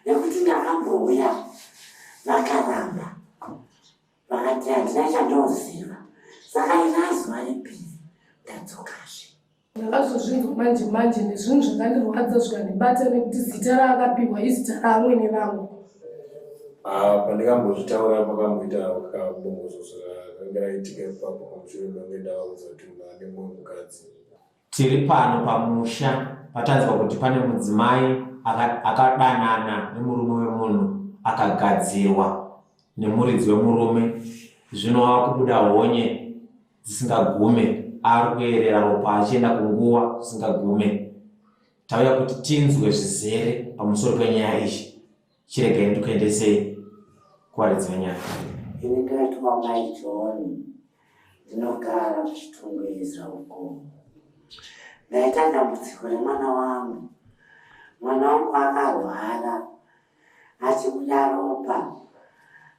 Nekuti ndakambouya vakaramba vakati handina chandoziva saka ina zuva repiri ndadzokazve. Ndakazozvinzwa manje manje nezvinhu zvakandirwadza zvikandibata nekuti zita raakapiwa izita raamwene vangu. Ah, pandikambozvitaura pakamboita kabongozozo rakange raitika ipapo pamushure mekunge ndavaudza kuti munhu ane mumwe mukadzi. Tiri pano pamusha patanzwa kuti pane mudzimai akadanana nemurume wemunhu akagadzirwa nemuridzi wemurume zvino ava kubuda honye dzisingagume ari kuyerera ropa achienda kunguva zvisingagume. Tauya kuti tinzwe zvizere pamusoro penyaya iyi. Chiregai ndikuendesei kuvaridzi venyaya. Ini ndoitwa Mai John, ndinogara kuChitungwiza uko. Ndaita dambudziko remwana wangu. Mwana wangu akarwara achibuda ropa.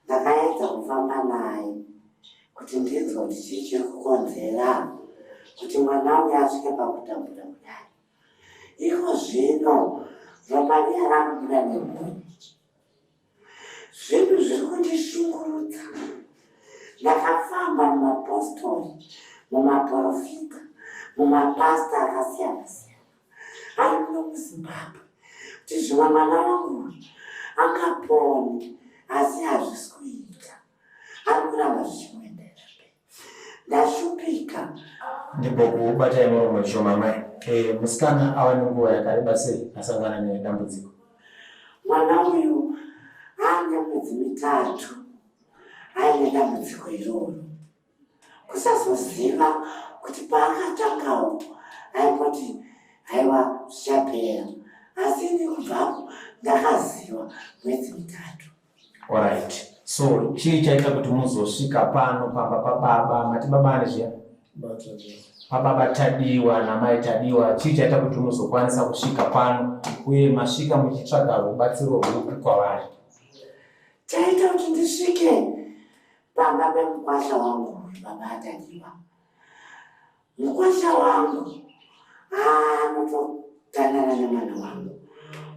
Ndakaedza kufamba naye kuti ndinzwe kuti chii chiri kukonzera kuti mwana uyu asvike pakutambura kudai. Iko zvino ropa riya rakubuda nemhuri. Zvinhu zviri kundishungurudza. Ndakafamba mumapostori, mumaporofita, mumapasta akasiyana siyana ari muno muZimbabwe kuti zvimwe mwana wangu uyu angapone asi hazvisi kuita. Ari kuramba zvichingoenderera mberi. Ndashupika. Ndimbokubatai muromo zvishoma mai. Eh, musikana ava nenguva yakareba sei asangana nedambudziko? Mwana uyu ane mwedzi mitatu aine dambudziko iroro. Kusazoziva kuti paakatangawo aimboti haiwa zvichapera asi ini kubvapo ndakaziva mwedzi mitatu. Alright. So chii chaita kuti muzosvika pano pamba pababa mati baba ani zviya? Pababa Tadiwa namai Tadiwa chii chaita kuti muzokwanisa kusvika pano uye masvika muchitsvaga rubatsiro rwupi kwavari? Chaita kuti ndisvike pamba pemukwasha wangu uyu baba Tadiwa. Mukwasha wangu anotodanana nemwana wangu.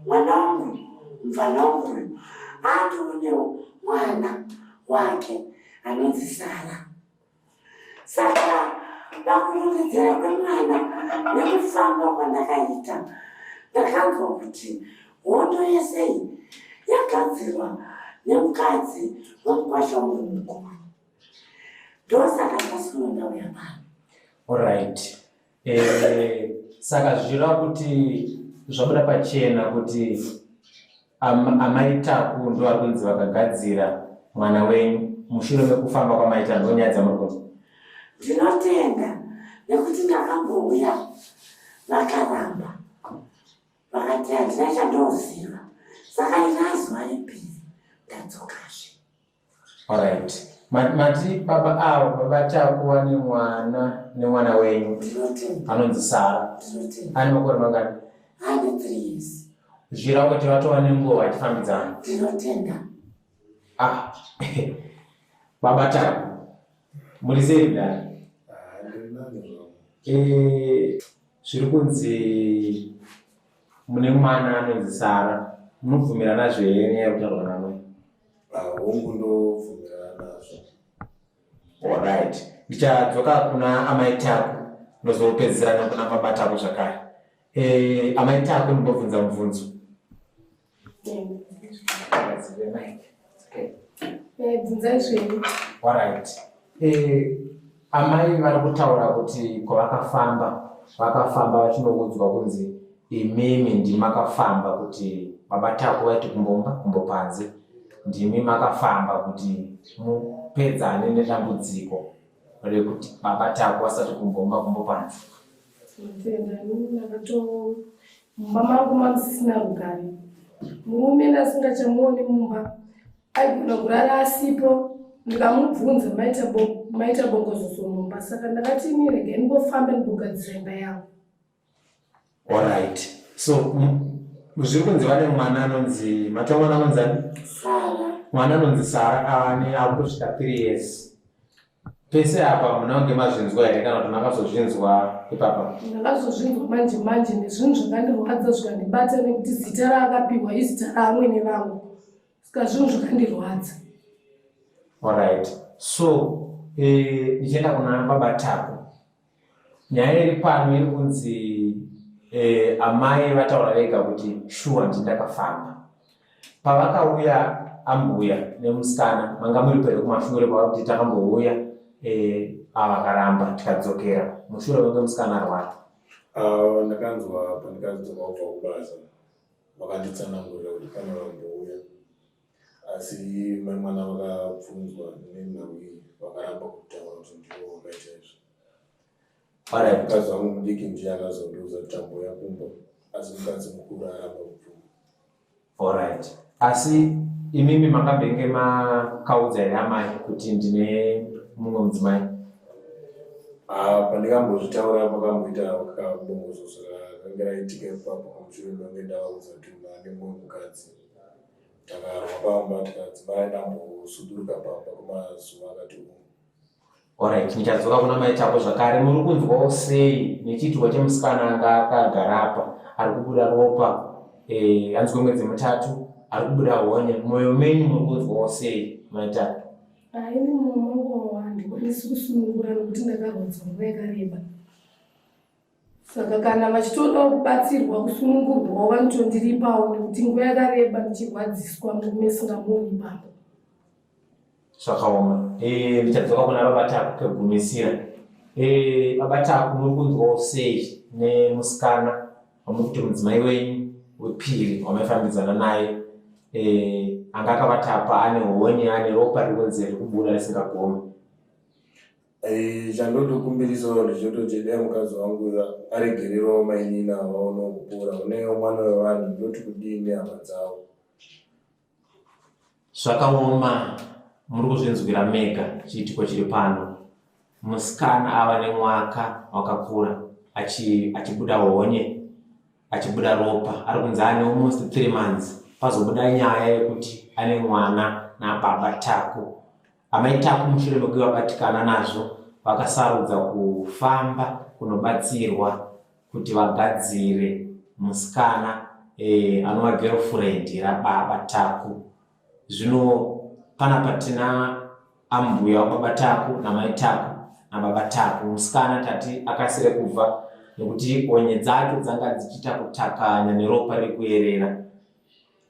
Mwana wangu mvana wangu uyu atoonewo mwana wake anonzi Sara. Saka pakurondedzera kwemwana nekufamba kwandakaita ndakanzwa kuti hondo yese iyi yagadzirwa nemukadzi wemukwasha wangu mukuru. Ndosaka nhasi uno ndauya pano. Alright. Eh, saka zvichireva kuti zvabuda pachena kuti am, amai Taku ndo vari kunzi vakagadzira mwana wenyu mushure mekufamba kwamaita ndonyaya dzamuri kunzwa. Ndinotenda nekuti ndakambouya vakaramba vakati handina chandoziva saka ina zuva repiri ndadzokazve. Alright. Mati baba avo baba Taku vane mwana nemwana wenyu anonzi Sara. Ane makore mangani? Ane 3 years. Zvireva kuti vatova nenguva vachifambidzana. Ndinotenda. Ah. Baba Taku. Muri sei kudai? Ah, ndiri nani zvangu. Eh, zviri kunzi mune mwana anonzi Sara. Munobvumirana zve here nenyaya yekutaurwa namai? Ah, hongu ndobvumirana nazvo. Alright. Ndichadzoka kuna amai Taku ndozopedzisira nekuna baba Taku zvakare. Eh, amai Taku ndimbobvunza mubvunzo. Eh, bvunzai zvenyu. Alright. Eh, amai vari kutaura kuti kwavakafamba vakafamba vachinoudzwa kunzi imimi ndimakafamba kuti baba Taku vaiti kumbomba kumbopanze ndimi makafamba kuti mupedzane nedambudziko rekuti baba Taku vasati kumbomba kumbopanze. Ndinotenda inini ndakato mumba mangu mamusisina rugare. Murume ndasingachamuoni mumba aigona kurara asipo ndikamubvunza maita bo- maita bongozozo mumba saka ndakati ini regai ndingofambe ndimbogadzira imba yangu. Alright. So zviri kunzi vane mwana anonzi mati mwana anonzi ani? Sara. Mwana anonzi Sara ane akutosvika 3 years. Pese apa muna kunge mazvinzwa here kana kuti makazozvinzwa ipapa? Ndakazozvinzwa manje manje nezvinhu zvakandirwadza zvikandibata nekuti zita raakapiwa izita raamwene vangu saka zvinhu zvakandirwadza. Alright. So eh, ndichienda kuna baba Taku. Nyaya iri pano iri kunzi eh, amai vataura vega kuti shuwa ndindakafamba. Pavakauya ambuya nemusikana manga muri pere kumashure kwakuti takambouya eh, avakaramba tikadzokera mushure menge musikana arwara. Ah, ndakanzwa pandikadzoka kubva kubasa vakanditsanangurira kuti pane vambouya asi mai mwana vakabvunzwa nenhau iyi vakaramba kutaura kuti ndivo vakaita izvi. Alright. Mukadzi wangu mudiki ndiye akazondiudza kuti tambouya kumba asi mukadzi mukuru aramba kubvuma. Alright. Asi imimi makambenge makaudza here amai kuti ndine mumwe mudzimai? Ah, pandikambozvitaura pakamboita kabongozozo rakange raitika ipapo pamushure mekunge ndavaudza kuti ndane mumwe mukadzi. Takarwa pamba tikadzimara ndambosuduruka pamba kwemazuva akati umu. Alright, ndichadzoka kuna mai Tapo zvakare. Muri kunzwawo sei nechiitiko chemusikana anga akagara apa ari kubuda ropa eh, anzwe mwedzi mutatu ari kubuda honye. Mwoyo menyu muri kunzwawo sei mai Tapo? Ini mwoyo wangu handikwanisi kusunungura nekuti ndakarwadziwa nguva yakareba. Saka kana vachitodawo kubatsirwa kusunungurwawo vanotondiripawo nekuti nguva yakareba ndichirwadziswa murume singamuoni pamba. Zvakaoma. Eh, ndichadzoka kuna baba Taku kegumisira. Eh, baba Taku muri kunzwawo sei nemusikana wamuri kuti mudzimai wenyu wepiri wamaifambidzana naye eh, anga akavatapa ane honye ane ropa riri kunzi riri kubuda risingagumi. Eh, chandotokumbirisawo ndechototi dai mukadzi wangu aregererawo mainini ava vaonawo kupora unewo mwana wevanhu ndoti kudii nehama dzavo. Zvakaoma muri kuzvinzwira mega chiitiko chiri pano. Musikana ava nemwaka wakakura achibuda honye achibuda ropa ari kunzi ane almost 3 months pazobuda nyaya yekuti ane mwana nababa Taku. Amai Taku mushure mekunge vabatikana nazvo vakasarudza kufamba kunobatsirwa kuti vagadzire musikana eh, anova girlfriend rababa Taku. Zvino panapa tina ambuya wababa Taku namai Taku nababa Taku. Musikana tati akasire kubva nekuti honye dzacho dzanga dzichiita kutakanya neropa riri kuyerera.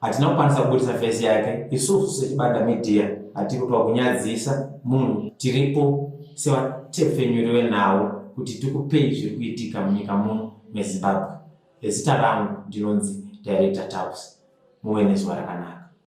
Hatina kukwanisa kubudisa fesi yake isusu sechibanda media hatiri kuitwa kunyadzisa munhu tiripo sevatepfenyuri venhau kuti tikupei zviri kuitika munyika muno meZimbabwe. Zita rangu ndinonzi Director Taps. Muve nezuva rakanaka.